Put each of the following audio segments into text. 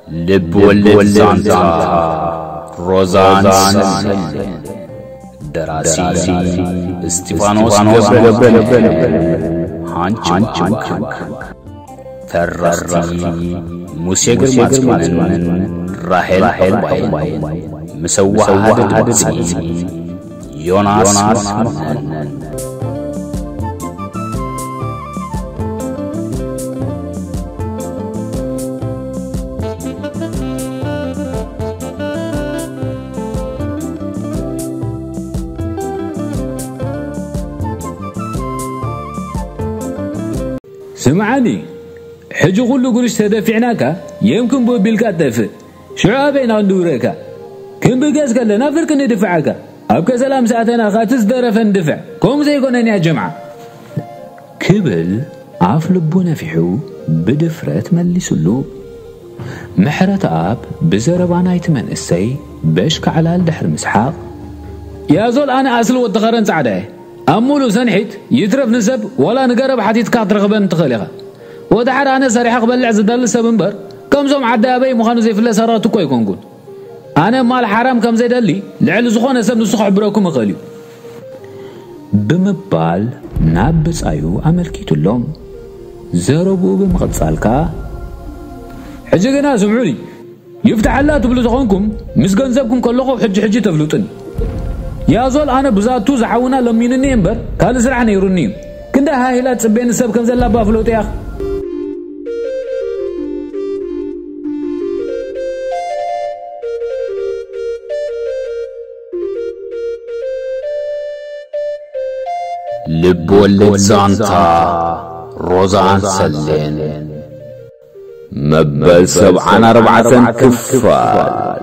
ልብ ወለድ ዛንታ ሮዛን ሰሌን። ደራሲ እስጢፋኖስ ገብረ፣ ሃንች። ተረኽቲ ሙሴ ግርማጽዮንን ራሄል ዕቑባይን። ምስ ኣወሃሃዲ ድምጺ ዮናስ መኮነን። ስምዓኒ፣ ሕጂ ኩሉ ጉርሽ ተደፊዕናካ፣ የምክን ብቢልካ ትጠፍእ። ሽዑ ኣበይና ክንድውረካ? ክንብገስ ከለና ፍርቂ ንድፍዓካ። ኣብ ከሰላ ምስ ኣተና ከኣ እቲ ዝደረፈ ንድፍዕ። ከምኡ ዘይኮነን ያ ጀምዓ። ክብል ኣፍ ልቡ ነፊሑ ብድፍረት መሊሱሉ። ምሕረተኣብ ብዘረባ ናይቲ መንእሰይ በሽካዕላል ድሕሪ ምስሓቕ፣ ያዞል ኣነ ኣስሊ ወዲ ኸረን ጻዕዳ እየ። ኣብ ሙሉእ ሰንሒት ይትረፍ ንሰብ ዋላ ንገረብ ሓቲትካ ክትረኽበኒ ትኽእል ኢኻ። ወድሓር ኣነ ሰሪሐ ክበልዕ ዝደሊ ሰብ እምበር፣ ከምዞም ዓዲ ኣበይ ምዃኑ ዘይፍለጥ ሰረቕቲ እኮ ኣይኮንኩን። ኣነ ማል ሓራም ከም ዘይደሊ ልዕሊ ዝኾነ ሰብ ንሱ ክሕብረኩም ይኽእል እዩ። ብምባል ናብ ብጻዩ ኣመልኪቱሎም። ዘረብኡ ብምቕጻል ከኣ፣ ሕጂ ግና ስምዑኒ፣ ይፍትሓላ ትብሉ ተኾንኩም፣ ምስ ገንዘብኩም ከለኹ ሕጂ ሕጂ ተፍልጡኒ። ያዞል ኣነ ብዛቱ ዝሓውና ለሚኑኒ እምበር ካልእ ስራሕ ነይሩኒ እዩ። ክንደይ ሃሂላ ትጽበየኒ ሰብ ከም ዘላ እባ ፍለጡ ያኽ። ልብ ወለድ ዛንታ ሮዛን ሰሌን። መበል ሰብዓን ኣርባዕተን ክፋል።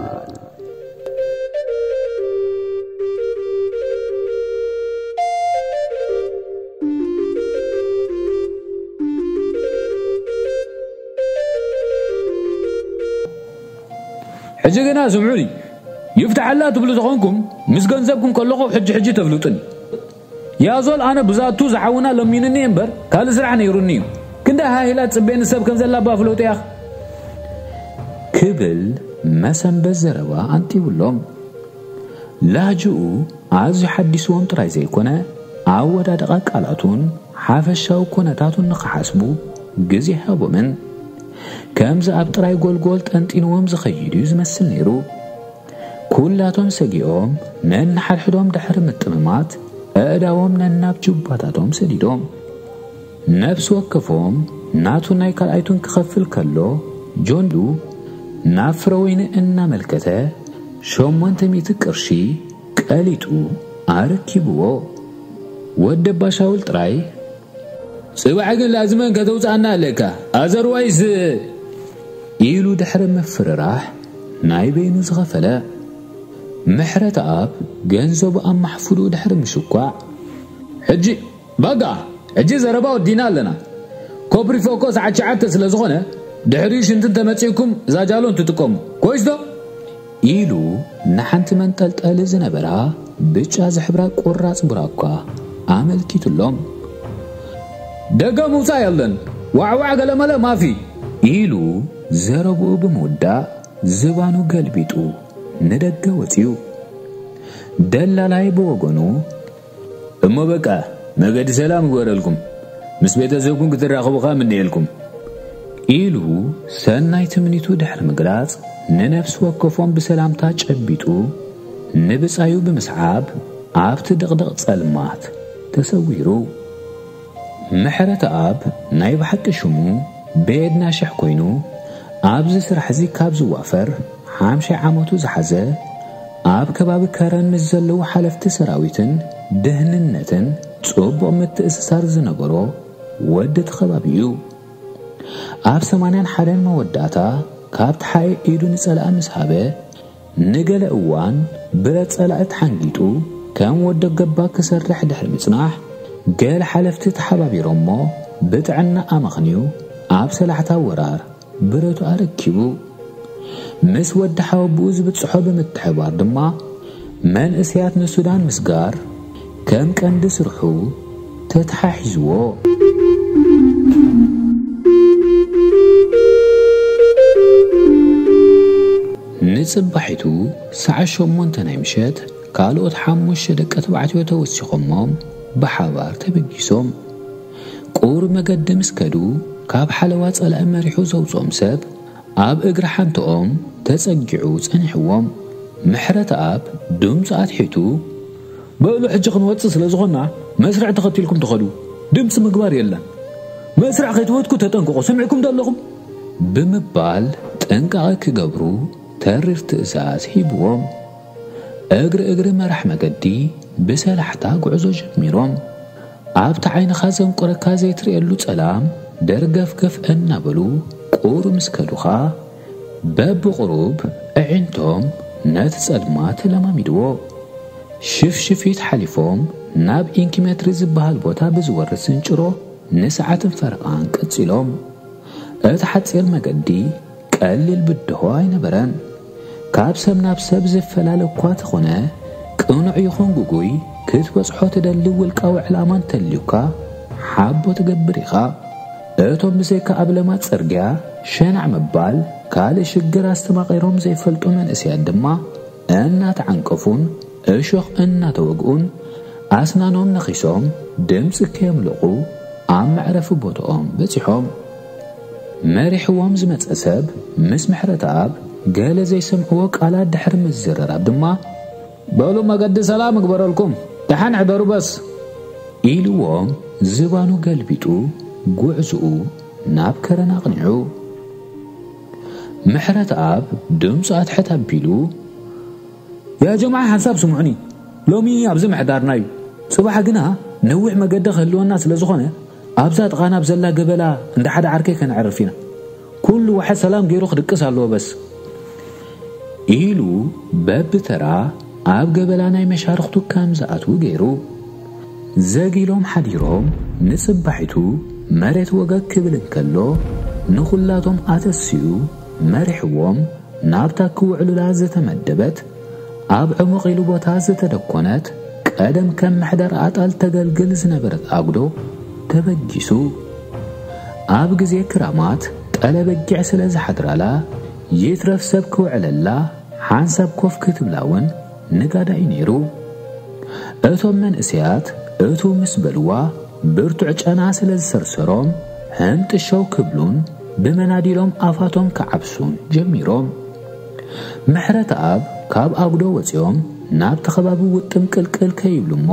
ሕጂ ግና ስምዑኒ፣ ይፍትሓላ ትብሉ ተኾንኩም፣ ምስ ገንዘብኩም ከለኹ ሕጂ ሕጂ ተፍልጡኒ። ያዞል ኣነ ብዛቱ ዝሓውና ለሚኑኒ እምበር ካልእ ስራሕ ነይሩኒ እዩ። ክንደይ ሃሂላ ትጽበየኒ ሰብ ከም ዘላ እባ ፍለጡ ያኽ። ክብል መሰንበት ዘረባ ኣንጢቡሎም። ላህጅኡ ኣዝዩ ሓዲስዎም ጥራይ ዘይኮነ፣ ኣወዳድቓ ቃላቱን ሓፈሻዊ ኮነታቱን ንኽሓስቡ ግዜ ሃቦምን። ከምዚ ኣብ ጥራይ ጎልጎል ጠንጢንዎም ዝኸይድ እዩ ዝመስል ነይሩ። ኩላቶም ሰጊኦም ነንሓድሕዶም ድሕሪ ምጥምማት፣ ኣእዳዎም ነናብ ጁባታቶም ሰዲዶም። ነፍሲ ወከፎም ናቱ ናይ ካልኣይቱን ክኸፍል ከሎ፣ ጆንዱ ናብ ፍረ ወይኒ እናመልከተ ሸሞንተ ሚእቲ ቅርሺ ቀሊጡ ኣረኪብዎ። ወዲ ኣባ ሻውል ጥራይ፣ "ጽባሕ ግን ላዝመን ከተውጽኣና ኣለካ፣ ኣዘርዋይስ" ኢሉ ድሕሪ ምፍርራሕ ናይ በይኑ ዝኸፈለ። ምሕረተኣብ ገንዘቡ ኣብ ማሕፉዱ ድሕሪ ምሽኳዕ፣ "ሕጂ፣ በቃ፣ ሕጂ ዘረባ ወዲና ኣለና። ኮፕሪፎ እኮ ሰዓት ትሽዓተ ስለ ዝኾነ፣ ድሕሪኡ ሽንቲ እንተመጺእኩም እዛ ጃሎን ትጥቀሙ። ኮይስ ዶ?" ኢሉ ንሓንቲ መንጠልጠሊ ዝነበራ ብጫ ዝሕብራ ቁራጽ ቡራኳ ኣመልኪቱሎም። "ደገ ምውጻእ የለን፣ ዋዕዋዕ ገለመለ ማፊ" ኢሉ ዘረብኡ ብምውዳእ ዝባኑ ገልቢጡ ንደገ ወጺኡ። ደላላይ ብወገኑ፣ "እሞ በቃ፣ መገዲ ሰላም ይግበረልኩም፣ ምስ ቤተሰብኩም ክትራኸቡ ከኣ ምነየልኩም" ኢሉ ሰናይ ትምኒቱ ድሕሪ ምግላጽ፣ ንነፍሲ ወከፎም ብሰላምታ ጨቢጡ ንብጻዩ ብምስዓብ ኣብቲ ድቕድቕ ጸልማት ተሰዊሩ። ምሕረተኣብ ናይ ብሓቂ ሽሙ በየድና ሽሕ ኮይኑ፣ ኣብዚ ስራሕ እዚ ካብ ዝዋፈር ሓምሻይ ዓመቱ ዝሓዘ፣ ኣብ ከባቢ ከረን ምስ ዘለዉ ሓለፍቲ ሰራዊትን ድህንነትን ጽቡቕ ምትእስሳር ዝነበሮ ወዲ እቲ ከባቢ እዩ። ኣብ ሰማንያን ሓደን መወዳእታ ካብ ተሓኤ ኢዱ ንጸላኢ ምስ ሃበ፣ ንገለ እዋን ብረት ጸላኢ ተሓንጊጡ ከም ወዲ ገባ ክሰርሕ ድሕሪ ምጽናሕ፣ ገለ ሓለፍቲ ተሓባቢሮሞ ብጥዕና ኣመኽንዩ ኣብ ሰላሕታ ወራር ብረቱ ኣረኪቡ። ምስ ወዲ ሓወብኡ ዝብጽሖ ብምትሕባር ድማ፣ መንእሰያት ንሱዳን ምስጋር ከም ቀንዲ ስርሑ ተተሓሒዝዎ። ጽባሒቱ ሰዓት ሸሞንተ ናይ ምሸት ካልኦት ሓሙሽተ ደቂ ተባዕትዮ ተወሲኾሞም ብሓባር ተበጊሶም። ቁሩብ መገዲ ምስ ከዱ፣ ካብ ሓለዋ ጸላኢ መሪሑ ዘውጽኦም ሰብ ኣብ እግሪ ሓንትኦም ተጸጊዑ ጸኒሕዎም። ምሕረተኣብ ድምፁ ኣትሒቱ፣ "በሉ ሕጂ ክንወጽእ ስለ ዝኾንና መስርዕ ተኸቲልኩም ተኸዱ። ድምፂ ምግባር የለን። መስርዕ ከይትወድቁ ተጠንቀቑ። ስምዕኩም ዶ ኣለኹም?" ብምባል ጥንቃቐ ክገብሩ ተሪር ትእዛዝ ሂብዎም። እግሪ እግሪ መራሕ መገዲ ብሰላሕታ ጉዕዞ ጀሚሮም። ኣብቲ ዓይንኻ ዘንቆረካ ዘይትርእየሉ ጸላም ደርገፍገፍ እናበሉ ቁሩብ ምስ ከዱኻ፣ በብቑሩብ ኣዒንቶም ነቲ ጸልማት ለማሚድዎ። ሽፍሽፊት ሓሊፎም ናብ ኢንኪሜትሪ ዝበሃል ቦታ ብዝወርድ ስንጭሮ ንሰዓትን ፈረቓን ቀጺሎም። እቲ ሓጺር መገዲ ቀሊል ብድሆ ኣይነበረን። ካብ ሰብ ናብ ሰብ ዝፈላለ እኳ ተኾነ፣ ቅኑዕ ይኹን ግጉይ ክትበጽሖ ትደሊ ውልቃዊ ዕላማ እንተልዩካ ሓቦ ትገብር ኢኻ። እቶም ብዘይካ ኣብ ለማት ጽርግያ ሸናዕ ምባል ካልእ ሽግር ኣስተማቒሮም ዘይፈልጡ መንእሰያት ድማ እናተዓንቀፉን እሾኽ እናተወግኡን ኣስናኖም ነኺሶም ድምፂ ከየምልቑ ኣብ መዕረፊ ቦታኦም በፂሖም። መሪሕዎም ዝመፀ ሰብ ምስ ምሕረተኣብ ገለ ዘይሰምዕዎ ቃላት ድሕሪ ምዝርራብ ድማ፣ "በሉ መገዲ ሰላም እግበረልኩም፣ ደሓን ሕደሩ በስ" ኢልዎም ዝባኑ ገልቢጡ ጉዕዝኡ ናብ ከረን ኣቕኒዑ። ምሕረተኣብ ድምፁ ኣትሕት ኣቢሉ፣ "ያ ጀማዓ ሓንሳብ ስምዑኒ፣ ሎሚ ኣብዚ ምሕዳርና እዩ። ጽባሕ ግና ነዊሕ መገዲ ክህልወና ስለ ዝኾነ ኣብዛ ጥቓና ኣብ ዘላ ገበላ እንዳ ሓደ ዓርከይ ከነዕርፍ ኢና። ኩሉ ዋሕድ ሰላም ገይሩ ክድቅስ ኣለዎ በስ" ኢሉ በብተራ ኣብ ገበላ ናይ መሻርኽቱ ከም ዝኣትዉ ገይሩ። ዘጊሎም ሓዲሮም ንጽባሒቱ መሬት ወገግ ክብል እንከሎ፣ ንኹላቶም ኣተሲኡ መሪሕዎም ናብታ ክውዕሉላ ዝተመደበት ኣብ ዕሙቕ ኢሉ ቦታ ዝተደኮነት ቀደም ከም መሕደር ኣጣል ተገልግል ዝነበረት ኣጉዶ ተበጊሱ። ኣብ ግዜ ክራማት ጠለ በጊዕ ስለ ዝሓድራላ ይትረፍ ሰብ ክውዕለላ ሓንሳብ ኮፍ ክትብላ እውን ንጋዳ እዩ ነይሩ። እቶም መንእሰያት እቱ ምስ በልዋ ብርቱዕ ጨና ስለ ዝሰርሰሮም ህምጥሸው ክብሉን ብመናዲሎም ኣፋቶም ክዓብሱን ጀሚሮም። ምሕረተኣብ ካብ ኣጉዶ ወጺኦም ናብቲ ከባቢ ውጥም ቅልቅል ከይብሉ እሞ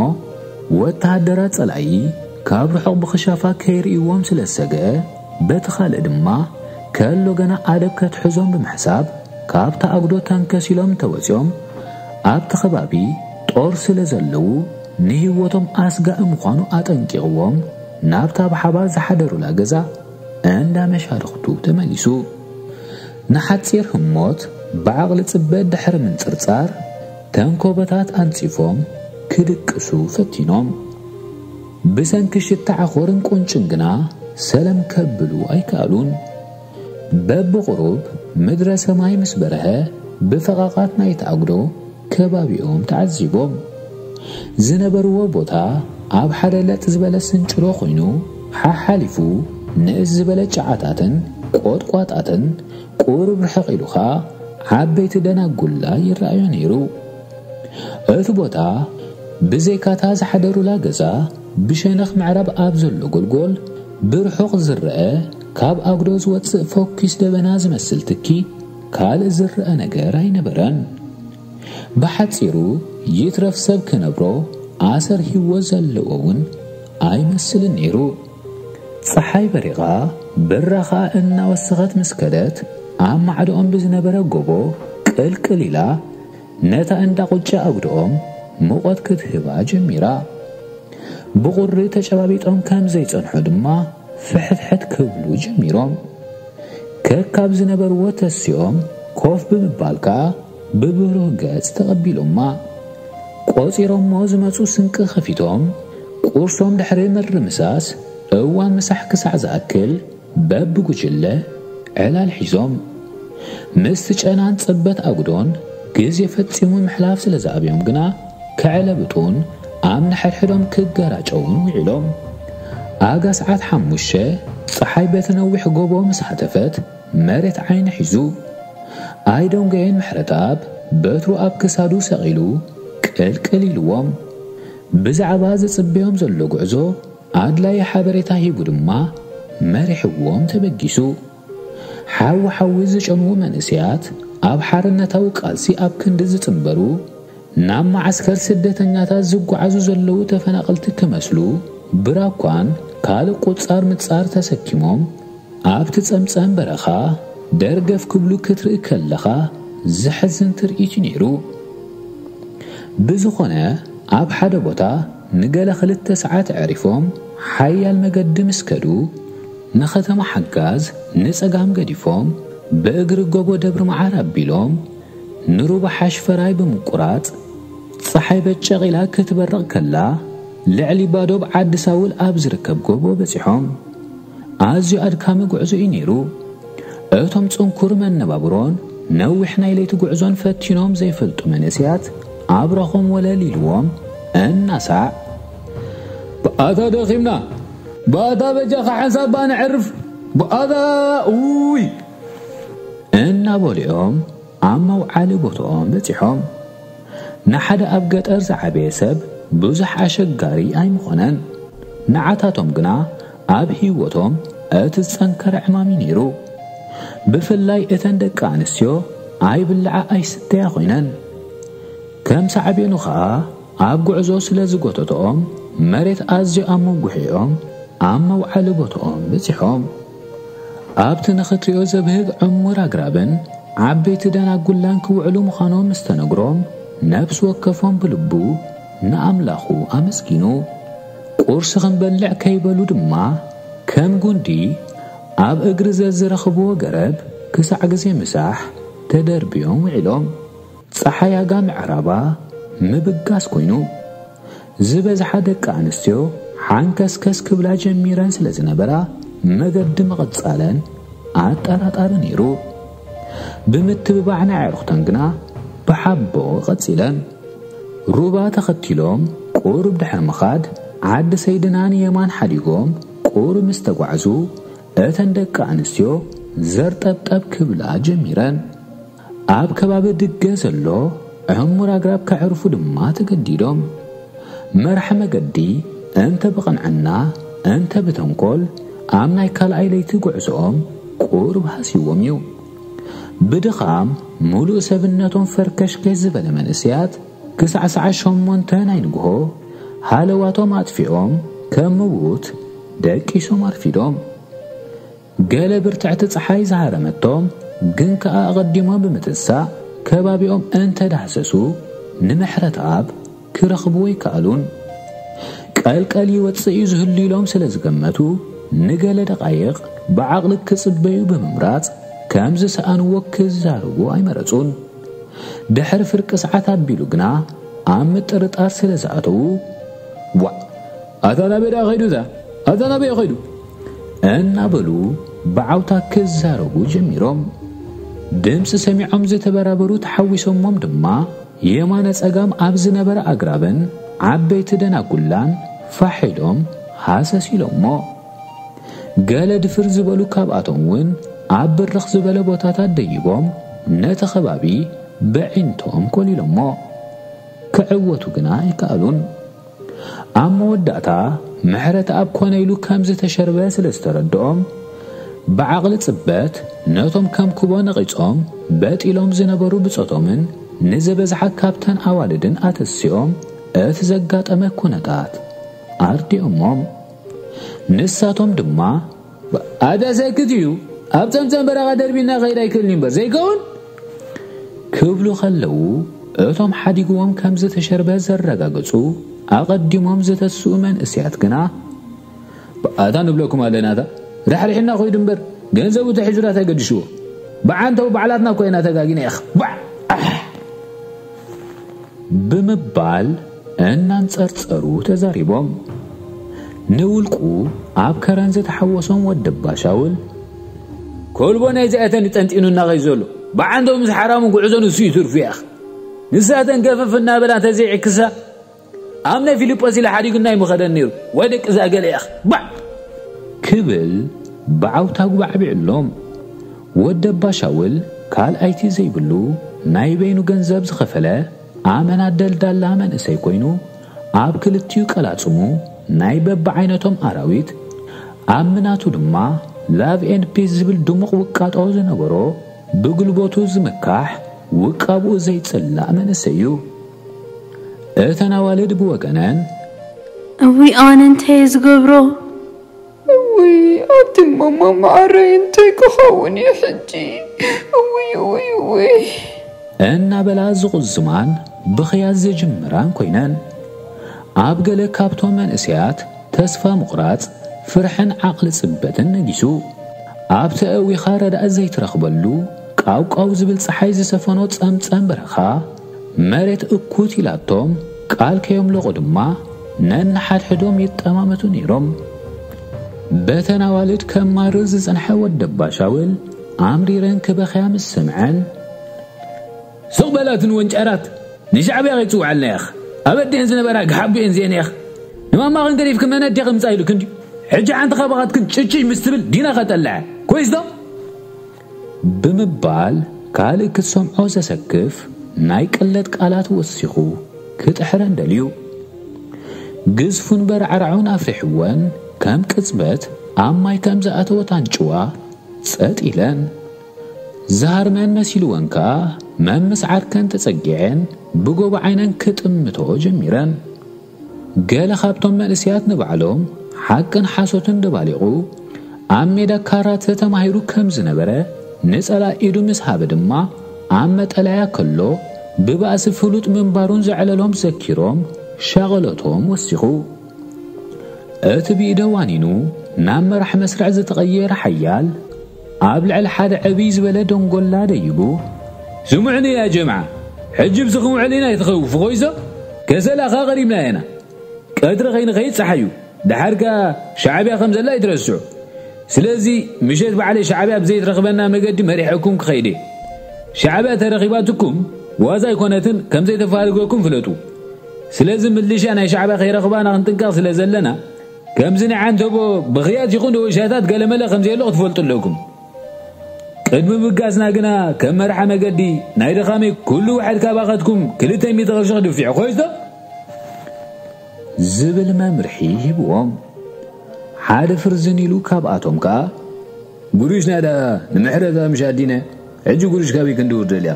ወተሃደራት ጸላኢ ካብ ርሑቕ ብኽሻፋ ከይርእይዎም ስለ ዝሰግአ በቲ ካልእ ድማ ከሎ ገና ኣደብ ከትሕዞም ብምሕሳብ ካብታ ኣጉዶ ተንከሲሎም እንተወጺኦም ኣብቲ ከባቢ ጦር ስለ ዘለዉ ንህይወቶም ኣስጋኢ ምዃኑ ኣጠንቂቕዎም ናብታ ብሓባር ዝሓደሩላ ገዛ እንዳ መሻርኽቱ ተመሊሱ። ንሓጺር ህሞት ብዓቕሊ ጽበት ድሕሪ ምንጽርጻር ተንኮበታት ኣንጺፎም ክድቅሱ ፈቲኖም። ብሰንኪ ሽታ ዓኾርን ቁንጭን ግና ሰለም ከብሉ ኣይከኣሉን። በብቑሩብ ምድረ ሰማይ ምስ በርሀ ብፈቓቓት ናይቲ ኣጉዶ ከባቢኦም ተዓዚቦም። ዝነበርዎ ቦታ ኣብ ሓደ ለጥ ዝበለ ስንጭሮ ኮይኑ ሓሓሊፉ ንእስ ዝበለ ጨዓታትን ቆጥቋጣትን ቁሩብ ርሕቕ ኢሉ ኸኣ ዓበይቲ ደናጉላ ይረኣዮ ነይሩ። እቲ ቦታ ብዘይካታ ዝሓደሩላ ገዛ ብሸነኽ ምዕራብ ኣብ ዘሎ ጎልጎል ብርሑቕ ዝረአ ካብ ኣጉዶ ዝወጽእ ፈኲስ ደበና ዝመስል ትኪ ካልእ ዝረአ ነገር ኣይነበረን። ብሓጺሩ ይትረፍ ሰብ ክነብሮ ኣሰር ህይወት ዘለዎ እውን ኣይመስልን ነይሩ። ጸሓይ በሪቓ ብራኻ እናወሰኸት ምስ ከደት ኣብ ማዕዶኦም ብዝነበረ ጎቦ ቅልቅል ኢላ ነታ እንዳ ቁጫ ኣጉዶኦም ሙቐት ክትህባ ጀሚራ። ብቑሪ ተጨባቢጦም ከም ዘይጸንሑ ድማ ፍሕትሕት ክብሉ ጀሚሮም። ከካብ ዝነበርዎ ተሲኦም ኮፍ ብምባል ከኣ ብብሩህ ገጽ ተቐቢሎማ። ቆጺሮሞ ዝመጹ ስንቂ ከፊቶም ቁርሶም ድሕሪ ምርምሳስ እዋን ምሳሕ ክሳዕ ዝኣክል በብጉጅለ ዕላል ሒዞም ምስቲ ጨናን ጽበት ኣጉዶን ግዜ ፈጺሙ ምሕላፍ ስለ ዝኣብዮም ግና ከዕለብጡን ኣብ ንሕድሕዶም ክገራጨውን ውዒሎም። ኣጋ ሰዓት ሓሙሽተ ጸሓይ በቲ ነዊሕ ጎቦ ምስ ሃተፈት መሬት ዓይኒ ሒዙ ኣይደንጎየን ምሕረተኣብ በትሩ ኣብ ክሳዱ ሰቒሉ ቅልቅል ኢልዎም። ብዛዕባ ዝጽበዮም ዘሎ ጉዕዞ ኣድላይ ሓበሬታ ሂቡ ድማ መሪሕዎም ተበጊሱ። ሓዊ ሓዊ ዝጨንዉ መንእሰያት ኣብ ሓርነታዊ ቃልሲ ኣብ ክንዲ ዝጽንበሩ፣ ናብ መዓስከር ስደተኛታት ዝጓዓዙ ዘለዉ ተፈናቐልቲ ክመስሉ ብራኳን ካልእ ቁጻር ምጻር ተሰኪሞም ኣብቲ ጸምጸም በረኻ ደርገፍ ክብሉ ክትርኢ ከለኻ ዘሕዝን ትርኢት እዩ ነይሩ። ብዝኾነ ኣብ ሓደ ቦታ ንገለ ክልተ ሰዓት ኣዕሪፎም ሓያል መገዲ ምስ ከዱ ንኸተማ ሓጋዝ ንጸጋም ገዲፎም ብእግሪ ጎቦ ደብሪ መዓር ኣቢሎም ንሩባ ሓሽፈራይ ብምቁራጽ ጸሓይ በጨቕ ኢላ ክትበርቕ ከላ ልዕሊ ባዶብ ዓዲ ሳውል ኣብ ዝርከብ ጎቦ በጺሖም። ኣዝዩ ኣድካሚ ጉዕዞ እዩ ነይሩ። እቶም ጽንኩር መነባብሮን ነዊሕ ናይ ለይቲ ጉዕዞን ፈቲኖም ዘይፈልጡ መንእሰያት ኣብራኾም ወለል ኢልዎም እናሳዕ ብኣታ ደኺምና፣ ብኣታ በጃኻ ሓንሳብ ነዕርፍ፣ ብኣታ ውይ እናበሉ እዮም ኣብ መውዓሊ ቦትኦም በጺሖም። ንሓደ ኣብ ገጠር ዝዓበየ ሰብ ብዙሕ ኣሸጋሪ ኣይምኾነን። ንዓታቶም ግና ኣብ ህይወቶም እቲ ዝጸንከረ ዕማም እዩ ነይሩ። ብፍላይ እተን ደቂ ኣንስትዮ ኣይብልዓ ኣይስተያ ኮይነን። ከም ሳዕቤኑ ኸኣ ኣብ ጉዕዞ ስለ ዝጎተተኦም መሬት ኣዝዩ ኣመጉሒኦም ኣብ መውዓሊ ቦትኦም በጺሖም። ኣብቲ ንኽትሪኦ ዘብህግ ዕሙር ኣግራብን ዓበይቲ ደናጉላን ክውዕሉ ምዃኖም ምስ ተነግሮም፣ ነብሲ ወከፎም ብልቡ ንኣምላኹ ኣመስጊኑ። ቁርሲ ክንበልዕ ከይበሉ ድማ ከም ጉንዲ ኣብ እግሪ ዘዝረኽብዎ ገረብ ክሳዕ ግዜ ምሳሕ ተደርብዮም ውዒሎም። ጸሓይ ኣጋ ምዕራባ ምብጋስ ኮይኑ፣ ዝበዝሓ ደቂ ኣንስትዮ ሓንከስከስ ክብላ ጀሚረን ስለ ዝነበራ፣ መገዲ ምቕጻለን ኣጠራጣሪ ነይሩ። ብምትብባዕ ናይ ኣዕሩኽተን ግና ብሓቦ ቀጺለን። ሩባ ተኸቲሎም ቁሩብ ድሕሪ ምኻድ፣ ዓዲ ሰይድና ንየማን ሓዲጎም ቁሩብ ምስ ተጓዕዙ፣ እተን ደቂ ኣንስትዮ ዘርጠብጠብ ክብላ ጀሚረን። ኣብ ከባቢ ድገ ዘሎ ዕሙር ኣግራብ ከዕርፉ ድማ ተገዲዶም። መራሕ መገዲ እንተ ብቕንዕና እንተ ብተንኮል ኣብ ናይ ካልኣይ ለይቲ ጉዕዞኦም ቁሩብ ሃስይዎም እዩ። ብድኻም ምሉእ ሰብነቶም ፈርከሽከሽ ዝበለ መንእሰያት ክሳዕ ሰዓት ሸሞንተ ናይ ንግሆ ሃለዋቶም ኣጥፊኦም ከም ምዉት ደቂሶም ኣርፊዶም። ገለ ብርትዕቲ ጸሓይ ዝሃረመቶም ግን ከኣ ኣቐዲሞም ብምትንሳእ ከባቢኦም እንተ ዳህሰሱ ንምሕረተኣብ ክረኽብዎ ኣይከኣሉን። ቀልቀል ይወጽእ እዩ ዝህሉ ኢሎም ስለ ዝገመቱ ንገለ ደቓይቕ ብዓቕሊ ክጽበዩ ብምምራጽ ከም ዝሰኣንዎ ክዛረቡ ኣይመረጹን። ድሕሪ ፍርቂ ሰዓት ኣቢሉ ግና ኣብ ምጥርጣር ስለ ዝኣተዉ፣ "ዋእ፣ ኣታ ናበይ ደኣ ኸይዱ እዛ? ኣታ ናበይ ኸይዱ?" እናበሉ ብዓውታ ክዛረቡ ጀሚሮም። ድምፂ ሰሚዖም ዝተበራበሩ ተሓዊሶሞም ድማ የማነ ጸጋም ኣብ ዝነበረ ኣግራብን ዓበይቲ ደናጉላን ፋሕ ኢሎም ሃሰስ ኢሎሞ። ገለ ድፍር ዝበሉ ካብኣቶም እውን ኣብ ብርኽ ዝበለ ቦታታት ደይቦም ነቲ ከባቢ ብዒንቶም ኮሊሎሞ። ክዕወቱ ግና ኣይከኣሉን። ኣብ መወዳእታ ምሕረተኣብ ኮነ ኢሉ ከም ዝተሸርበ ስለ ዝተረድኦም፣ ብዓቕሊ ጽበት ነቶም ከም ኩቦ ነቒጾም በጢሎም ዝነበሩ ብጾቶምን ንዝበዝሓ ካብተን ኣዋልድን ኣተሲኦም እቲ ዘጋጠመ ኩነታት ኣርዲኦሞም። ንሳቶም ድማ፣ "ኣዳ ሰክት እዩ፣ ኣብ ጸምጸም በረኻ ደርቢና ኸይድ ኣይክእልን እምበር ዘይከውን?" ክብሉ ኸለዉ፣ እቶም ሓዲግዎም ከም ዝተሸርበ ዘረጋገጹ ኣቐዲሞም ዝተስኡ መንእሰያት ግና፣ "ኣታ ንብለኩም ኣለና፣ እታ ራሕሪሕና ኸይዱ እምበር ገንዘቡ ተሒዙ ዳታ ገድሽዎ፣ ብዓንተው ባዕላትና እኮ ኢና ተጋጊና፣ ኢኽ ባዕ!" ብምባል እናንጸርጸሩ ተዛሪቦም። ንውልቁ ኣብ ከረን ዝተሓወሶም ወዲ ኣባ ሻውል፣ "ኮልቦ ናይዚኣተን እዩ ጠንጢኑና ኸይ ዘሎ፣ ብዓንተው ምስ ሓራሙ ጉዕዞ ንሱ እዩ ትርፉ፣ ኢኽ ንሳተን ገፈፍ እናበላ እንተዘይዕክሳ፣ ኣብ ናይ ፊልጶስ ኢለ ሓዲጉና ኣይምኸደን ነይሩ፣ ወይ ደቂ እዛ ገለ ኢኽ ባዕ!" ክብል ብዓውታ ጉባዕ ቢዕሎም። ወዲ ኣባ ሻውል ካልኣይቲ ዘይብሉ ናይ በይኑ ገንዘብ ዝኸፈለ ኣመና ደልዳላ መንእሰይ ኮይኑ፣ ኣብ ክልቲኡ ቀላጽሙ ናይ በብዓይነቶም ኣራዊት፣ ኣብ ምናቱ ድማ ላቭ ኤንድ ፒስ ዝብል ድሙቕ ውቃጦ ዝነበሮ፣ ብጉልበቱ ዝምካሕ ውቃብኡ ዘይጽላእ መንእሰይ እዩ። እተን ኣዋልድ ብወገነን፣ እውይ ኣነ እንታይ እየ ዝገብሮ? እውይ ኣቲ ማማ መዓረይ እንታይ ክኸውን እዩ ሕጂ? እውይ እውይ እውይ እናበላ ዝቑዝማን ብኽያት ዝጅምራን ኮይነን፣ ኣብ ገለ ካብቶም መንእሰያት ተስፋ ምቑራጽ፣ ፍርሕን ዓቕሊ ጽበትን ነጊሱ። ኣብቲ ኣእዊኻ ረዳእ ዘይትረኽበሉ ቃውቃው ዝብል ጸሓይ ዝሰፈኖ ጸምጸም በረኻ፣ መሬት እኩት ኢላቶም ቃል ከየምለቑ ድማ ነንሓድሕዶም ይጠማመቱ ነይሮም። በተን ኣዋልድ ከማርር ዝጸንሐ ወዲ ኣባ ሻውል ኣምሪረን ክበኽያ ምስ ሰምዐን፣ ስቕ በላትን ወንጫራት ንሻዕብያ ከይጽውዓልና ኢኽ። ኣብ ኣዲአን ዝነበራ ግሓቢአን ዜን ኢኽ። ንማማኽን ገዲፍኪ መን ኣዴኺ ምጻእ ኢሉክ እንድዩ። ሕጂ ሓንቲ ካባኻትክን ጭጭይ ምስ ትብል ዲና ከጠልዐ ኮይስዶ? ብምባል ካልእ ክትሰምዖ ዘሰክፍ ናይ ቅለት ቃላት ወሲኹ ክጥሕረን ደልዩ። ግዝፉን በርዕራዑን ኣፍሪሕወን ከም ቅጽበት ኣብ ማይ ከም ዝኣተወት ኣንጭዋ ጸጥ ኢለን። ዝሃርመን መሲልወን ከኣ መምስ ዓርከን ተጸጊዐን ብጎቦ ዓይነን ክጥምቶ ጀሚረን። ገለ ካብቶም መንእሰያት ንባዕሎም ሓቅን ሓሶትን ደባሊቑ ኣብ ሜዳ ካራተ ተማሂሩ ከም ዝነበረ ንጸላ ኢዱ ምስ ሃበ ድማ ኣብ መጠለያ ከሎ ብባእሲ ፍሉጥ ምንባሩን ዘዕለሎም ዘኪሮም ሻቐሎቶም ወሲኹ። እቲ ብኢደ ዋኒኑ ናብ መራሕ መስርዕ ዝተቐየረ ሓያል ኣብ ልዕሊ ሓደ ዕብይ ዝበለ ደንጎላ ደይቡ፣ ስምዑኒ ያ ጀምዓ፣ ሕጂ ብስኽም ውዕል ኢና ይትኸውፉ ኮይዞ ከሰላኻ ቀሪብና ኢና። ቀትሪ ከይንኸይድ ጸሓዩ፣ ደሓር ከኣ ሻዕብያ ከም ዘላ ኣይትረስዑ። ስለዚ ምሸት ባዕለይ ሻዕብያ ብዘይትረኽበና መገዲ መሪሐኩም ክኸይድ እየ። ሻዕብያ ተረኺባትኩም ዋዛ ኣይኮነትን፣ ከም ዘይተፋርገኩም ፍለጡ። ስለዚ ምልሻ ናይ ሻዕብያ ከይረኽባና ክንጥንቀቕ ስለ ዘለና፣ ከምዚ ናይ ዓንተቦ ብኽያት ይኹን ደወሻታት ገለመለ ከም ዘየሎ ክትፈልጡ ኣለኩም። ቅድሚ ምብጋስና ግና ከም መርሓ መገዲ ናይ ድኻመይ ኩሉ ዋሕድ ካባኻትኩም ክልተ ሚእቲ ቅርሺ ክድፍዕ ኮይዝዶ? ዝብል መምርሒ ሂብዎም። ሓደ ፍርዝን ኢሉ ካብኣቶም ከኣ፣ ጉሩሽ ናዳ ንምሕረታ ምሽ ኣዲነ፣ ሕጂ ጉሩሽ ካበይ ክንድውር ደልያ?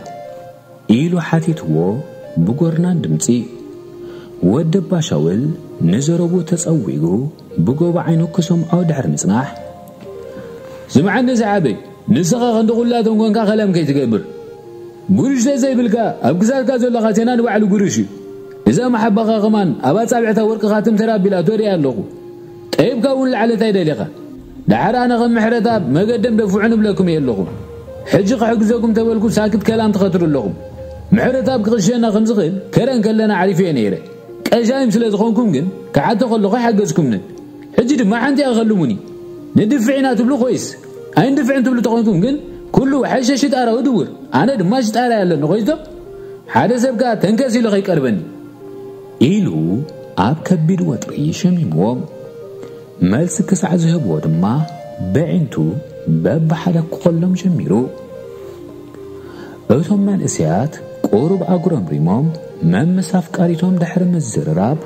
ኢሉ ሓቲትዎ ብጎርናን ድምጺ። ወዲ ኣባ ሻውል ንዘረቡ ተጸዊጉ ብጎቦ ዓይኑ ክሰምዖ ድሕሪ ምጽናሕ፣ ስምዓኒ ዝዓበይ፣ ንስኻ ክንዲ ኩላቶም ኮንካ ከላም ከይትገብር። ጉሩሽ ተዘይብልካ ኣብ ክሳድካ ዘሎ ካቴና ንባዕሉ ጉሩሽ እዩ። እዛ መሓባኻ ከማን ኣብ ኣጻብዕታ ወርቅኻ ትምተር ኣቢላቶ ሪኣ ኣለኹ። ጠይብካ እውን ላዕለታይ ደሊኻ። ደሓር ኣነ ከም ምሕረትኣብ መገደም ደፍዑ ንብለኩም እየ ኣለኹ። ሕጂ ክሕግዘኩም ተበልኩ ሳክት ከላም ትኸትሩ ኣለኹም። ምሕረትኣብ ክቕሸና ከም ዝኽእል ከረን ከለና ዓሪፈ እየ ነይረ። ቀሻይም ስለ ዝኾንኩም ግን ክሓቶ ከለኹ ኣይሓገዝኩምንን። ሕጂ ድማ ሓንቲ እያ ከልሙኒ። ንድፍዕ ኢና ትብሉ ኮይስ ኣይንድፍዕን ትብሉ ተኾንኩም ግን ኩሉ ሓይሸ ሽጣራዊ ድውር። ኣነ ድማ ሽጣራ ኣለኒ ኮይስዶ? ሓደ ሰብ ከኣ ተንከስ ኢሉ ከይቀርበኒ። ኢሉ ኣብ ከቢድ ወጥሪ ሸሚምዎም። መልሲ ክሳዕ ዝህብዎ ድማ በዒንቱ በብሓደ ክኾሎም ጀሚሩ። እቶም መንእሰያት ቁሩብ ኣጉረምሪሞም መምስ ኣፍቃሪቶም ድሕሪ ምዝርራብ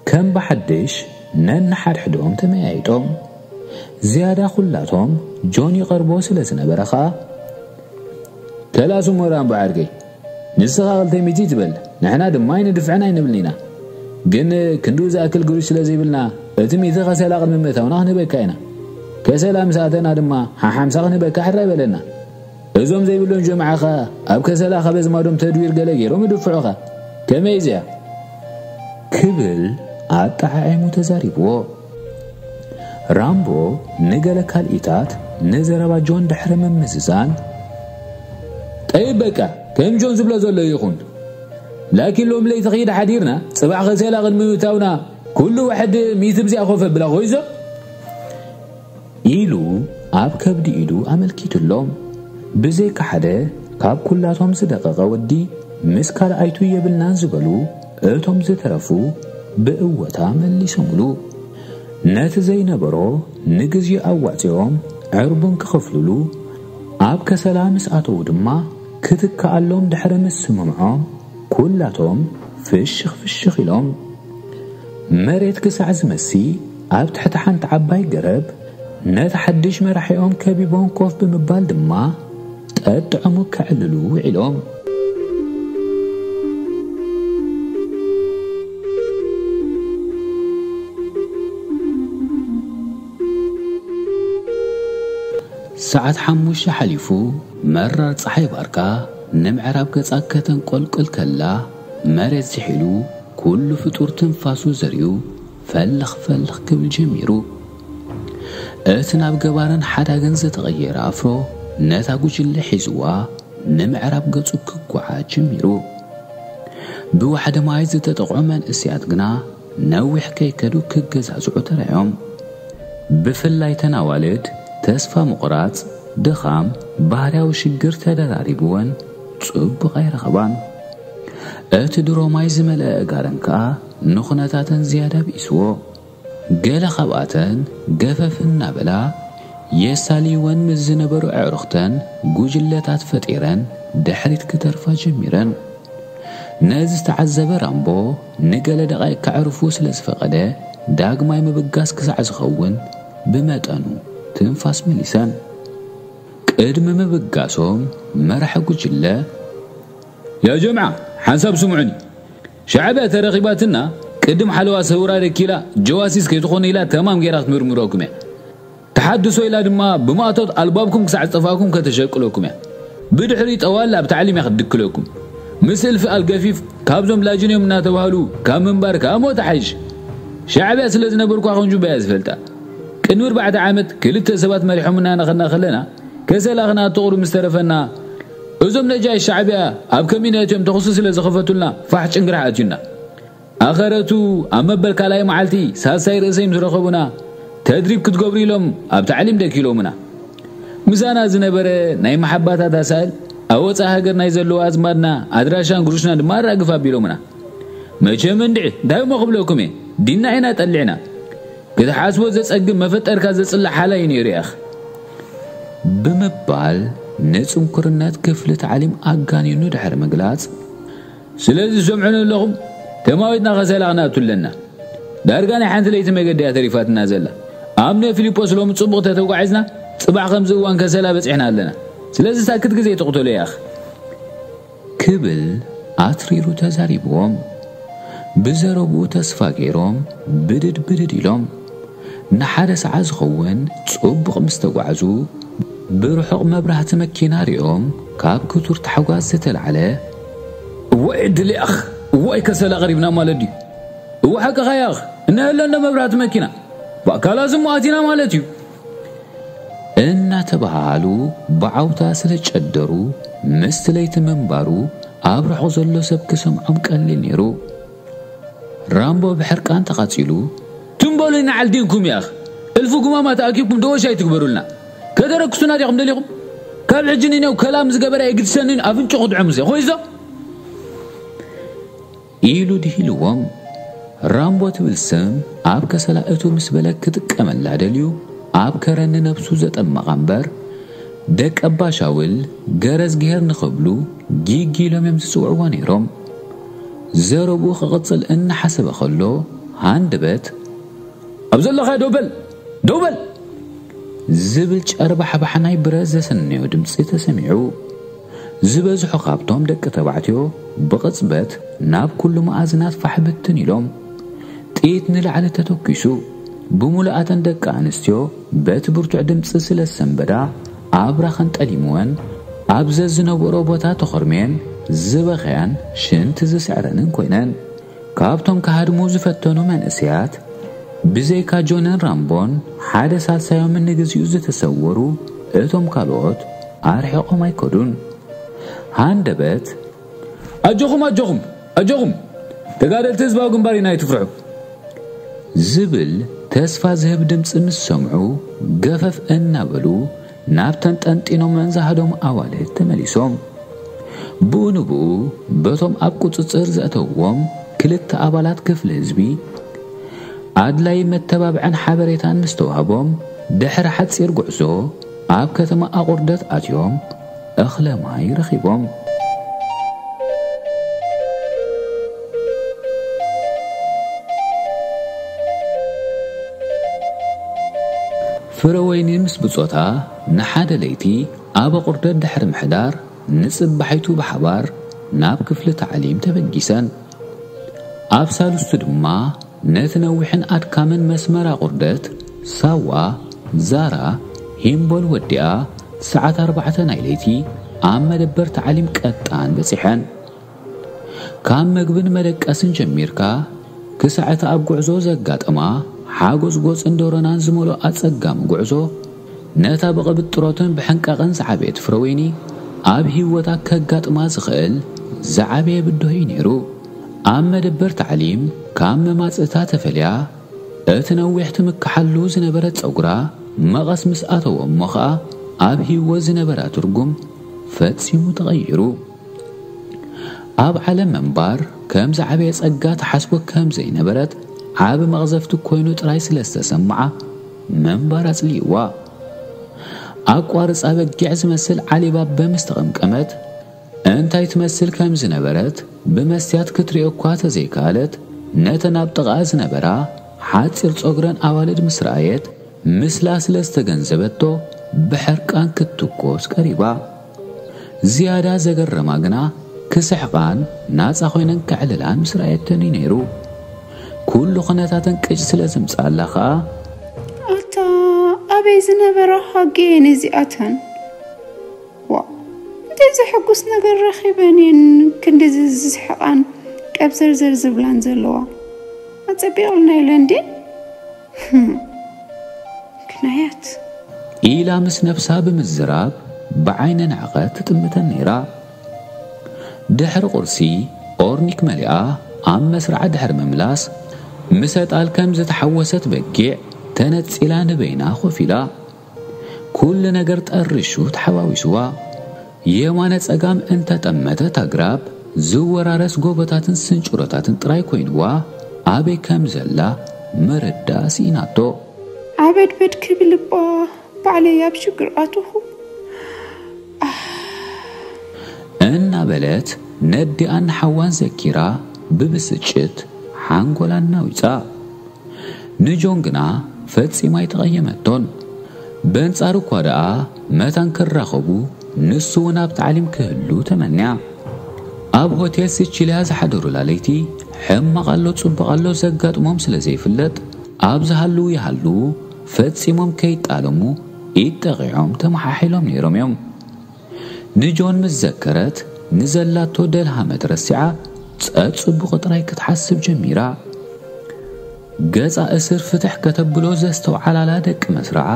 ከም ብሓድሽ ነንሓድሕዶም ተመያይጦም። ዝያዳ ኩላቶም ጆን ይቐርቦ ስለ ዝነበረ ኸኣ፣ ከላሱ ሞራን ብዓርከይ፣ ንስኻ ክልተ ሚእቲ ትበል፣ ንሕና ድማ ኣይንድፍዕን ኣይንብልን ኢና። ግን ክንድኡ ዝኣክል ግሩሽ ስለ ዘይብልና፣ እቲ ሚእቲ ከሰላ ቅድሚ ምእታውና ክንህበካ ኢና። ከሰላ ምስ ኣተና ድማ ሓሓምሳ ክንህበካ ሕራይ በለና። እዞም ዘይብሎም ጀምዓኻ ኣብ ከሰላ ካብ ኣዝማዶም ተድዊር ገለ ገይሮም ይድፍዑኻ። ከመይ እዚኣ? ክብል ኣጠዓዒሙ ተዛሪብዎ። ራምቦ ንገለ ካልኢታት ንዘረባ ጆን ድሕሪ ምምዝዛን፣ ጠይብ በቃ፣ ከም ጆን ዝብሎ ዘሎ ይኹን። ላኪን ሎም ለይቲ ኺድ ሓዲርና፣ ጽባሕ ኸሰላ ቅድሚ ምእታውና፣ ኩሉ ዋሕድ ሚእቲ ብዚኣ ኮፍ ኣብላ ኮይዞ? ኢሉ ኣብ ከብዲ ኢዱ ኣመልኪትሎም። ብዘይካ ሓደ ካብ ኩላቶም ዝደቐቐ ወዲ ምስ ካልኣይቱ የብልናን ዝበሉ እቶም ዝተረፉ ብእወታ መሊሶምሉ። ነቲ ዘይነበሮ ንግዜ ኣዋጺኦም ዕርቡን ክኸፍሉሉ ኣብ ከሰላ ምስ ኣተዉ ድማ ክትከኣሎም ድሕሪ ምስምምዖም ኩላቶም ፍሽኽ ፍሽኽ ኢሎም። መሬት ክሳዕ ዝመሲ ኣብ ትሕቲ ሓንቲ ዓባይ ገረብ ነቲ ሓድሽ መራሒኦም ከቢቦም ኮፍ ብምባል ድማ ጠጥዖሙ ከዕልሉ ውዒሎም። ሰዓት ሓሙሽተ ሓሊፉ መራር ጸሓይ ባርካ ንምዕራብ ገጻ ከተንቆልቁል ከላ፣ መሬት ዝሒሉ ኩሉ ፍጡር ትንፋሱ ዘርዩ ፈልኽ ፈልኽ ክብል ጀሚሩ። እቲ ናብ ገባርን ሓዳግን ዝተቐየረ ኣፍሮ ነታ ጉጅለ ሒዝዋ ንምዕራብ ገጹ ክጓዓዝ ጀሚሩ። ብዋሕዲ ማይ ዝተጠቕዑ መንእሰያት ግና ነዊሕ ከይከዱ ክገዛዝዑ ተራእዮም። ብፍላይ ተን ኣዋልድ ተስፋ ምቑራጽ፣ ድኻም፣ ባህርያዊ ሽግር ተደራሪብወን ጽቡቕ ኣይረኸባን። እቲ ድሮ ማይ ዝመልአ እጋረን ከኣ ንኹነታተን ዝያዳ ብኢስዎ። ገለ ካብኣተን ገፈፍ እናበላ የሳልይወን ምስ ዝነበሩ ኣዕሩኽተን ጉጅለታት ፈጢረን ድሕሪት ክተርፋ ጀሚረን። ነዚ ዝተዓዘበ ራምቦ ንገለ ደቓይቅ ከዕርፉ ስለ ዝፈቐደ ዳግማይ ምብጋስ ክሳዕ ዝኸውን ብመጠኑ ትንፋስ መሊሰን። ቅድሚ ምብጋሶም መራሒ ጉጅለ፣ ያ ጀምዓ፣ ሓንሳብ ስምዑኒ። ሻዕብያ ተረኺባትና ቅድም ሓለዋ ሰውራ ደኪላ ጀዋሲስ ከይትኾኑ ኢላ ተማም ገይራ ክትምርምረኩም እያ። ተሓድሶ ኢላ ድማ ብማእቶት ኣልባብኩም ክሳዕ ዝጠፋእኩም ከተሸቅለኩም እያ። ብድሕሪ ጠዋል ኣብ ታዕሊም እያ ክትድክለኩም። ምስ እልፊ ኣልገፊፍ ካብዞም ላጅን እዮም እናተባህሉ ካብ ምንባር ከኣ ሞት ሓይሽ። ሻዕብያ ስለ ዝነበርኳ ከምጁባ እያ ዝፈልጣ። ቅድሚ ኣርባዕተ ዓመት ክልተ ሰባት መሪሖምና ነኸና ከለና ከሰላ ክነእትቑሩ ምስ ተረፈና፣ እዞም ነጃሽ ሻዕብያ ኣብ ከሚና እትዮም ተኹሲ ስለ ዝኸፈቱልና ፋሕ ጭንግራሕ ኣትዩና። ኣኸረቱ ኣብ መበል ካልኣይ መዓልቲ ሳልሳይ ርእሰይ ምስ ረኸቡና፣ ተድሪብ ክትገብሩ ኢሎም ኣብ ታዕሊም ደኪሎምና። ምሳና ዝነበረ ናይ መሓባታት ኣሳእል ኣብ ወጻኢ ሃገር ናይ ዘለዉ ኣዝማድና ኣድራሻን ግሩሽና ድማ ኣራግፍ ኣቢሎምና። መቸም እንድዒ እንታይ እሞ ክብለኩም እየ፣ ዲና ኢና ጠሊዕና። ክትሓስቦ ዘጸግም መፈጠርካ ዘጽልእ ሓላይ እዩ ነይሩ ያኽ። ብምባል ንጽንኩርነት ክፍሊ ታዕሊም ኣጋኒኑ ድሕሪ ምግላጽ፣ ስለዚ ዝሰምዑኒ ኣለኹም፣ ተማዊትና ከሰላ ክንኣቱ ኣለና። ዳርጋ ናይ ሓንቲ ለይቲ መገዲ እያ ተሪፋትና ዘላ። ኣምነ ፊሊጶስ ሎሚ ጽቡቕ ተተጓዒዝና፣ ጽባሕ ከምዚ እዋን ከሰላ በጺሕና ኣለና። ስለዚ ሳክት ግዜ ትቕተሉ ያኽ። ክብል ኣትሪሩ ተዛሪብዎም። ብዘረብኡ ተስፋ ገይሮም ብድድ ብድድ ኢሎም። ንሓደ ሰዓት ዝኸውን ጽቡቕ ምስ ተጓዕዙ፣ ብርሑቕ መብራህቲ መኪና ሪኦም ካብ ክቱር ታሕጓስ ዝተላዕለ፣ እዋይ ዕድል ያኽ፣ እዋይ ከሰላ ቀሪብና ማለት ድዩ? እዋ ሓቅኻ ያኽ፣ እነሀ ኣሎ እንዶ መብራህቲ መኪና። ባካላስ እሞ ኣቲና ማለት እዩ። እናተባሃሉ ብዓውታ ስለ ጨደሩ፣ ምስቲ ለይቲ ምንባሩ ኣብ ርሑቕ ዘሎ ሰብ ክሰምዖም ቀሊል ነይሩ። ራምቦ ብሕርቃን ተቓጺሉ፣ ትም በሉ ንዓል ዲንኩም ያኽ፣ እልፊ ጉማማ ተኣኪብኩም ደወሻ ኣይትግበሩልና። ከተረክሱና ዲኹም ደሊኹም? ካብ ሕጂ ንኔው ከላም ዝገበረ ኣይግድሰንን ኣፍንጭኹ ድዕሙስ እየ። ኮይዞ? ኢሉ ድሂልዎም። ራምቦ ትብል ስም ኣብ ከሰላ እቱ ምስ በለ ክጥቀመላ ደልዩ፣ ኣብ ከረን ንነብሱ ዘጠመቓ እምበር፣ ደቂ ኣባ ሻውል ገረዝግሄር ንኽብሉ ጊጊ ኢሎም እዮም ዝጽውዕዋ ነይሮም። ዘረብኡ ክቕጽል እናሓሰበ ከሎ፣ ሃንደበት፣ ኣብ ዘለኻ ደው በል! ደው በል! ዝብል ጨርባሕባሕ ናይ ብረት ዘሰነዮ ድምጺ ተሰሚዑ። ዝበዝሑ ካብቶም ደቂ ተባዕትዮ ብቕጽበት ናብ ኩሉ መኣዝናት ፋሕ ብትን ኢሎም። ጥይት ንላዕሊ ተተኲሱ። ብምሉኣተን ደቂ ኣንስትዮ በቲ ብርቱዕ ድምጺ ስለ ዝሰንበዳ፣ ኣብራኸን ጠሊምወን፣ ኣብ ዘዝነበሮ ቦታ ተኾርምየን ዝበኸያን ሽንቲ ዝስዕረንን ኮይነን። ካብቶም ክሃድሙ ዝፈተኑ መንእሰያት፣ ብዘይካ ጆንን ራምቦን ሓደ ሳልሳዮምን ንግዚኡ ዝተሰወሩ፣ እቶም ካልኦት ኣርሒቖም ኣይከዱን። ሃንደበት፣ ኣጆኹም፣ ኣጆኹም፣ ኣጆኹም! ተጋደልቲ ህዝባዊ ግንባር ኢና፣ ኣይትፍርሑ! ዝብል ተስፋ ዝህብ ድምጺ ምስ ሰምዑ፣ ገፈፍ እናበሉ ናብተን ጠንጢኖመን ዝሃደሙ ኣዋልድ ተመሊሶም። ብኡ ንብኡ በቶም ኣብ ቁጽጽር ዘእተውዎም ክልተ ኣባላት ክፍሊ ህዝቢ ኣድላይ መተባብዕን ሓበሬታን ምስ ተዋህቦም፣ ድሕሪ ሓጺር ጉዕዞ ኣብ ከተማ ኣቑርደት ኣትዮም እኽለ ማይ ረኺቦም። ፍረ ወይኒ ምስ ብጾታ ንሓደ ለይቲ ኣብ ኣቑርደት ድሕሪ ምሕዳር፣ ንጽባሒቱ ብሓባር ናብ ክፍሊ ታዕሊም ተበጊሰን። ኣብ ሳልስቱ ድማ ነቲ ነዊሕን ኣድካምን መስመር ኣቑርደት፣ ሳዋ፣ ዛራ፣ ሂምቦል ወዲኣ፣ ሰዓት ኣርባዕተ ናይ ለይቲ ኣብ መደበር ታዕሊም ቀጣን በጺሐን። ካብ መግብን መደቀስን ጀሚርካ፣ ክሳዕ እቲ ኣብ ጉዕዞ ዘጋጠማ ሓጎጽጎጽን ዶሮናን ዝመልኦ ኣጸጋሚ ጉዕዞ፣ ነታ ብቕብጥሮትን ብሕንቃቐን ዝዓበየት ፍረወይኒ፣ ኣብ ህይወታ ከጋጥማ ዝኽእል ዝዓበየ ብድሆ እዩ ነይሩ። ኣብ መደበር ታዕሊም ካብ መማጽእታ ተፈልያ፣ እቲ ነዊሕ ትምክሓሉ ዝነበረ ጸጉራ መቐስ ምስ ኣተዎ እሞ ኸኣ፣ ኣብ ህይወት ዝነበራ ትርጉም ፈጺሙ ተቐይሩ። ኣብ ዓለም ምንባር ከም ዝዓበየ ጸጋ ትሓስቦ ከም ዘይነበረት፣ ዓቢ መቕዘፍቲ ኮይኑ ጥራይ ስለ ዝተሰምዓ፣ ምንባር ኣጽሊእዋ። ኣቋርጻ በጊዕ ዝመስል ዓሊባበ ምስ ተቐምቀመት፣ እንታይ ትመስል ከም ዝነበረት ብመስትያት ክትርእዮ እኳ ተዘይከኣለት፣ ነተን ኣብ ጥቓኣ ዝነበራ ሓጺር ጸጉረን ኣዋልድ ምስ ረኣየት፣ ምስላ ስለ ዝተገንዘበቶ፣ ብሕርቃን ክትትኮስ ቀሪባ። ዝያዳ ዘገረማ ግና፣ ክስሕቓን ናጻ ኮይነን ከዕልላን ምስ ረኣየተን እዩ ነይሩ። ኩሉ ኩነታተን ቅጭ ስለ ዝምጽኣላ ኸኣ፣ ኣታ ኣበይ ዝነበራ ሃጌ እየን እዚኣተን? ዋ፣ እንታይ ዘሐጉስ ነገር ረኺበን እየን ክንድዚ ዝስሕቓን ቀብዘርዘር ዝብላን ዘለዋ? ኣጸቢቑልና ኢለን ድየን? ህም፣ ግናያት። ኢላ ምስ ነብሳ ብምዝራብ ብዓይነ ንዕቐት ትጥምተን ነይራ። ድሕሪ ቁርሲ ኦርኒክ መሊኣ ኣብ መስርዓ ድሕሪ ምምላስ፣ ምስ ኣጣል ከም ዝተሓወሰት በጊዕ ተነጺላ ንበይና ኮፍ ኢላ። ኩሉ ነገር ጠሪሹ ተሓዋዊስዋ። የማነ ጸጋም እንተጠመተት ኣግራብ፣ ዝወራረስ ጎቦታትን ስንጭሮታትን ጥራይ ኮይንዋ፣ ኣበይ ከም ዘላ ምርዳእ ስኢናቶ። ዓበድበድ ክብል እባ ባዕለይ ኣብ ሽግር ኣተኹ። ኣህ። እናበለት ነዲኣን ንሓዋን ዘኪራ ብብስጭት ሓንጎላ እናዊጻ። ንጆን ግና ፈጺማ ኣይተቐየመቶን። በንጻሩ እኳ ደኣ መታን ክራኸቡ፣ ንሱ እውን ኣብ ታዕሊም ክህሉ ተመንያ። ኣብ ሆቴል ሲቺልያ ዝሓደሩላ ለይቲ፣ ሕማቕ ኣሎ ጽቡቕ ኣሎ ዘጋጥሞም ስለ ዘይፍለጥ፣ ኣብ ዝሃልዉ ይሃልዉ ፈጺሞም ከይጣለሙ ኢድ ጠቒዖም ተመሓሒሎም ነይሮም እዮም። ንጆን ምስ ዘከረት፣ ንዘላቶ ደልሃመት ረሲዓ፣ ጸጽቡቑ ጥራይ ክትሓስብ ጀሚራ። ገጻ እስር ፍትሕ ከተብሎ ዘስተውዓላላ ደቂ መስርዓ፣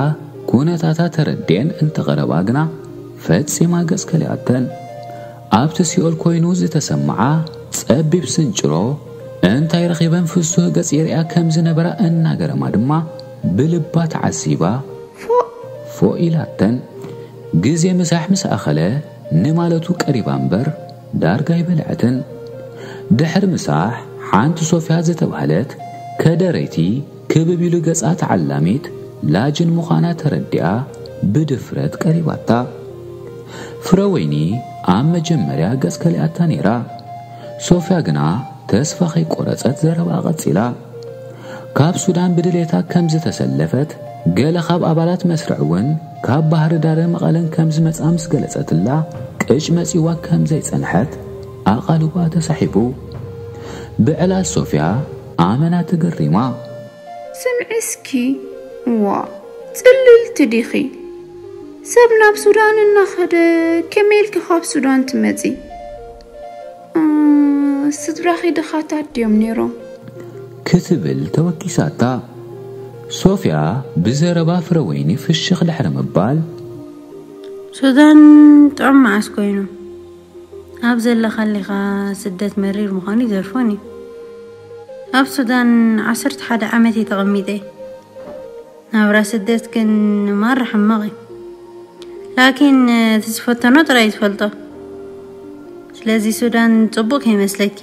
ኩነታታ ተረዲኤን እንተቐረባ ግና፣ ፈጺማ ገጽ ከሊኣተን። ኣብቲ ሲኦል ኮይኑ ዝተሰምዓ ጸቢብ ስንጭሮ፣ እንታይ ረኺበን ፍሱህ ገጽ ይርእያ ከም ዝነበራ እናገረማ ድማ፣ ብልባ ተዓዚባ፣ ፎእ! ፎእ ኢላተን። ግዜ ምሳሕ ምስ ኣኸለ፣ ንማለቱ ቀሪባ እምበር፣ ዳርጋ ኣይበልዐትን። ድሕሪ ምሳሕ፣ ሓንቲ ሶፍያ ዝተባህለት ከደረይቲ፣ ክብብ ኢሉ ገጻ ተዓላሚት ላጅን ምዃና ተረዲኣ፣ ብድፍረት ቀሪባታ። ፍረወይኒ ኣብ መጀመርያ ገጽ ከሊኣታ ነይራ። ሶፍያ ግና ተስፋ ከይቆረጸት ዘረባኣ ቀጺላ። ካብ ሱዳን ብድሌታ ከም ዝተሰለፈት፣ ገለ ካብ ኣባላት መስርዕ እውን ካብ ባህር ዳርን መቐለን ከም ዝመጽኣ ምስ ገለጸትላ፣ ቅጭ መጺዋ ከም ዘይጸንሐት ኣቓልቦኣ ተሳሒቡ። ብዕላል ሶፍያ ኣመና ተገሪማ። ስምዒ እስኪ፣ ዋ፣ ጽልልቲ ዲኺ? ሰብ ናብ ሱዳን እናኸደ ከመይ ኢልኪ ካብ ሱዳን ትመጺ? እ፣ ስድራኺ ድኻታት ድዮም ነይሮም? ክትብል ተወኪሳታ። ሶፍያ ብዘረባ ፍረወይኒ ፍሽኽ ድሕሪ ምባል፣ ሱዳን ጥዑም መዓስ ኮይኑ? ኣብ ዘለኻሊኻ ስደት መሪር ምዃኑ ይዘርፎን እዩ። ኣብ ሱዳን ዓሰርተ ሓደ ዓመት እየ ተቐሚጠ። ናብራ ስደት ግን ማራ ሕማቕ እዩ። ላኪን እቲ ዝፈተኖ ጥራይ እዩ ዝፈልጦ። ስለዚ ሱዳን ጽቡቕ ከይመስለኪ።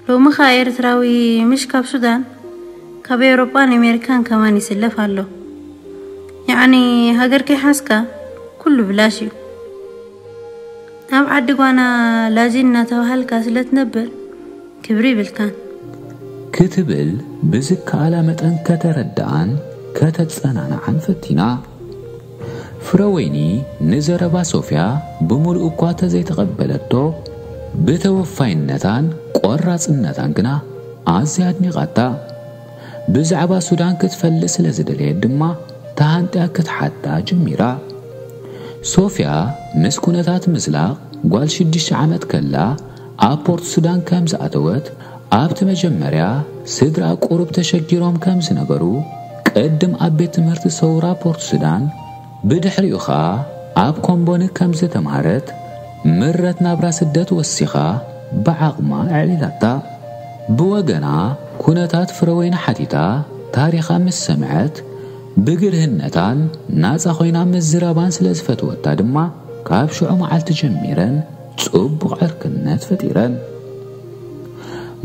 ሎሚ ኸኣ ኤርትራዊ ምሽ ካብ ሱዳን፣ ካብ ኤውሮጳን ኣሜሪካን ከማን ይስለፍ ኣሎ። ያዕኒ፣ ሃገር ከይሓዝካ ኩሉ ብላሽ እዩ። ኣብ ዓዲ ጓና ላዚን እናተባሃልካ ስለ ትነብር ክብሪ ይብልካን። ክትብል ብዝከኣላ መጠን ከተረድኣን ከተጸናንዓን ፈቲና። ፍረወይኒ ንዘረባ ሶፍያ ብምሉእ እኳ ተዘይተቐበለቶ፣ ብተወፋይነታን ቆራጽነታን ግና ኣዝያ ኣድኒቓታ። ብዛዕባ ሱዳን ክትፈልጥ ስለ ዝደለየት ድማ ተሃንጥያ ክትሓታ ጀሚራ። ሶፍያ ምስ ኩነታት ምዝላቕ ጓል ሽዱሽተ ዓመት ከላ ኣብ ፖርት ሱዳን ከም ዝኣተወት፣ ኣብቲ መጀመርያ ስድራ ቁሩብ ተሸጊሮም ከም ዝነበሩ፣ ቅድም ኣብ ቤት ትምህርቲ ሰውራ ፖርት ሱዳን፣ ብድሕሪኡ ኸኣ ኣብ ኮምቦኒ ከም ዝተምሃረት፣ ምረት ናብራ ስደት ወሲኻ ብዓቕማ ኣዕሊላታ። ብወገና ኩነታት ፍረወይኒ ሓቲታ ታሪኻ ምስ ሰምዐት፣ ብግርህነታን ናጻ ኮይና ምዝራባን ስለ ዝፈትወታ ድማ፣ ካብ ሽዑ መዓልቲ ጀሚረን ጽቡቕ ዕርክነት ፈጢረን።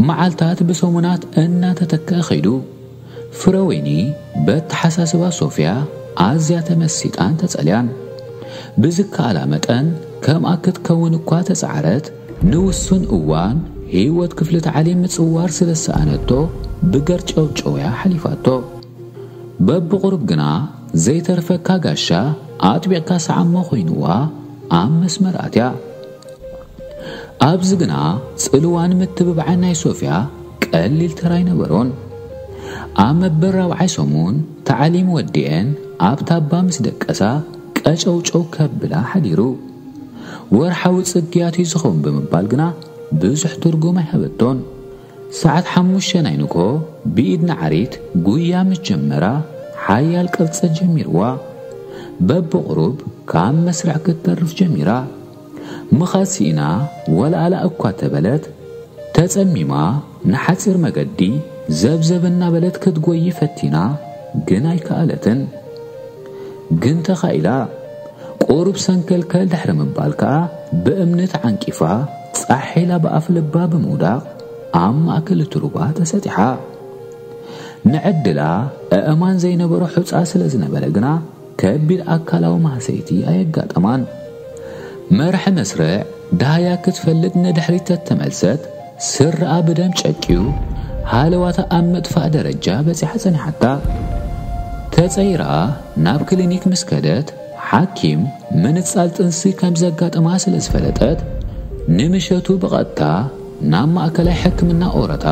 መዓልታት ብሰሙናት እናተተክአ ኸይዱ። ፍረወይኒ በተሓሳስባ ሶፍያ ኣዝያ ተመሲጣን ተጸልያን። ብዝከኣላ መጠን ከምኣ ክትከውን እኳ ተጻዕረት፣ ንውሱን እዋን ህይወት ክፍሊ ታዕሊም ምጽዋር ስለ ዝሰኣነቶ፣ ብገርጨውጨውያ ሓሊፋቶ። በብቑሩብ ግና ዘይተርፈካ ጋሻ ኣጥቢቕካ ሰዓሞ ኮይንዋ ኣብ መስመር ኣትያ። ኣብዚ ግና ጽልዋን ምትብባዕን ናይ ሶፍያ ቀሊል ተራ ኣይነበሮን። ኣብ መበል ራብዓይ ሰሙን ታዕሊም ወዲኤን ኣብ ታባ ምስ ደቀሳ ቀጨውጨው ከብላ ሓዲሩ። ወርሓዊ ጽግያት እዩ ዝኸውን ብምባል ግና ብዙሕ ትርጉም ኣይሃበቶን። ሰዓት ሓሙሽተ ናይ ንግሆ ብኢድ ንዓሪት ጉያ ምስ ጀመራ ሓያል ቅርጸት ጀሚርዋ። በብቑሩብ ካብ መስርዕ ክትተርፍ ጀሚራ። ምኻድ ስኢና ወላኣላ እኳ ተበለት፣ ተጸሚማ ንሓጺር መገዲ ዘብዘብ እናበለት ክትጎዪ ፈቲና፣ ግን ኣይከኣለትን። ግን ተኻኢላ። ቁሩብ ሰንከልከል ድሕሪ ምባል ከኣ ብእምኒ ተዓንቂፋ፣ ጻሕ ኢላ ብኣፍ ልባ ብምውዳቕ ኣብ ማእከል እቲ ሩባ ተሰጢሓ። ንዕድላ ኣእማን ዘይነበሮ ሑጻ ስለ ዝነበረ ግና ከቢድ ኣካላዊ ማህሰይቲ ኣየጋጠማን። መርሒ መስርዕ ደሃያ ክትፈልጥ ንድሕሪት ተተመልሰት፣ ስረኣ ብደም ጨቅዩ፣ ሃለዋታ ኣብ ምጥፋእ ደረጃ በጺሓ ጸኒሓታ። ተጸይራ ናብ ክሊኒክ ምስ ከደት፣ ሓኪም ምንጻል ጥንሲ ከም ዘጋጠማ ስለ ዝፈለጠት፣ ንምሸቱ ብቐጥታ ናብ ማእከላይ ሕክምና ኦረታ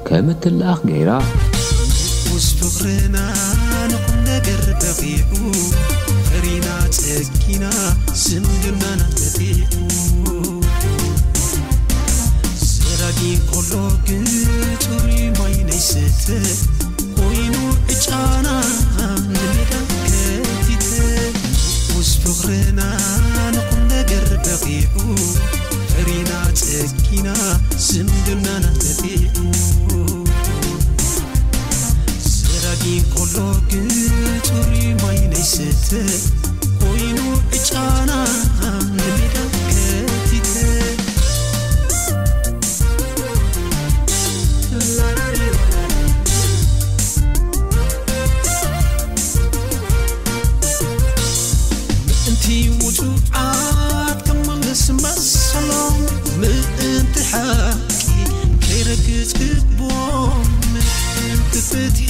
ከም እትለኣኽ ገይራ። ንኡስ ፍቕርና ንኹም ነገር በቒዑ፣ ፈሪና ጸጊና ዝምድናና ተጢዑ። ሰራጊ እንኮሎ ግን ጽሩይ ማይ ናይ ስተ ኮይኑ ዕጫና ንሜዳ ከፊተ። ንኡስ ፍቕርና ንኹም ነገር በቒዑ፣ ፈሪና ጸጊና ዝምድናና ተጢዑ። ሰራጊ እንኮሎ ግን ጽሩይ ማይ ናይ ስተ ኮይኑ ዕጫና ንሜዳ ከፊተ። ምእንቲ ውጹዓት ክመልስ መሰሎም፣ ምእንቲ ሓቂ ከይረግጽ ግቦም፣ ምእንቲ ፍትሒ